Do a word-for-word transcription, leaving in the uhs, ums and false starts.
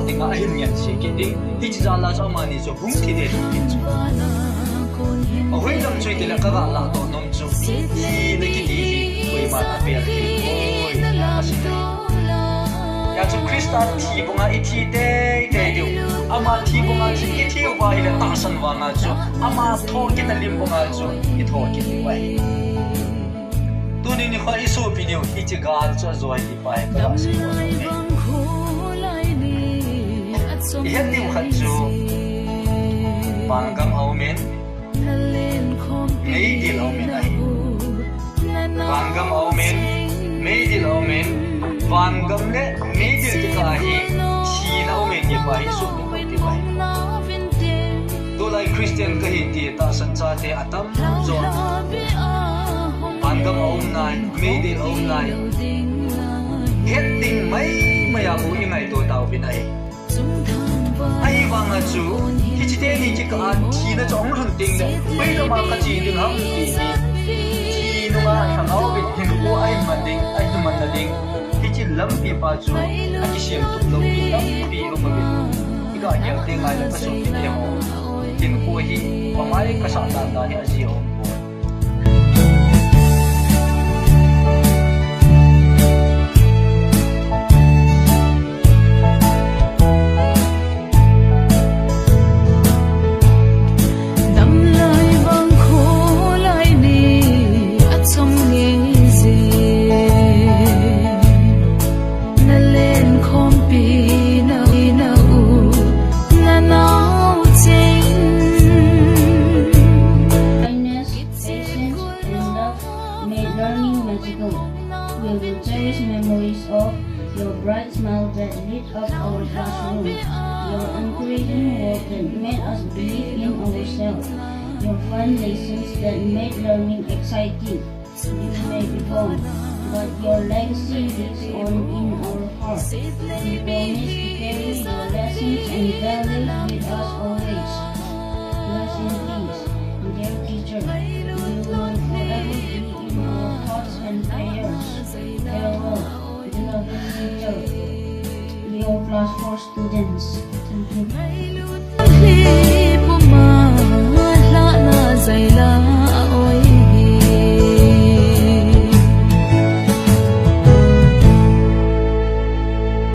dinga ahin ngen se kit ding. Hiche jal a chu amani chu hung thi ding ahi chu. Ahoilam chu itile kaga lah doh nom chu, thina kiti hi koiman apel thei poi, asei. Hijeh chun Christa thi banga ithi teitei diu. Ama thi banga chu ithi uva ahile tahsan vanga chu ama thoh kitna lim banga chu ithoh kit diu ahi. Tuni nikho isopi diu hiche gal chu ajo ahi. Pai, ka sei nom e. Ihet diu khat chu, vangam aumin, meidil aumin ahi. Vangam aumin, meidil aumin, vangam le meidil kikah a hi thina aumin ti pa hi sum ni khat ti pa hi. Tulai Christian kahi ti tahsan chate atamjo. Vangam aum nai, meidil aum nai. Het ding maimai a bou ingaito tauvin ahi. Ahivanga chu, hiche teni kikah a thina chu ahung lhun tengle, hoilama kache ding ham ti hi. Thi nunga lhagao vin hinkho ahin man ding, ahin manna ding. Hiche lampi pa chu, akisem tup lou pi lampi aum uvin. Iga gel teng ngai le kasopite ho. Hinkho hi, pamai kasah dan dan hi ajeh aum poi. Damlai vang kholai ni achom ngei jeh. Nalen khompi na, na u, na nao cheng. Kindness, patience, and love made learning magical. We will cherish memories of your bright smile that lit up our classroom, your encouraging words that made us believe in ourselves, your fun lessons that made learning exciting. You may be gone, but your legacy lives on in our hearts. We promise to carry your lessons and values with us always. Rest in peace, dear teacher. You will forever be in our thoughts and prayers. Farewell, beloved teacher. Your class four students. Thank you.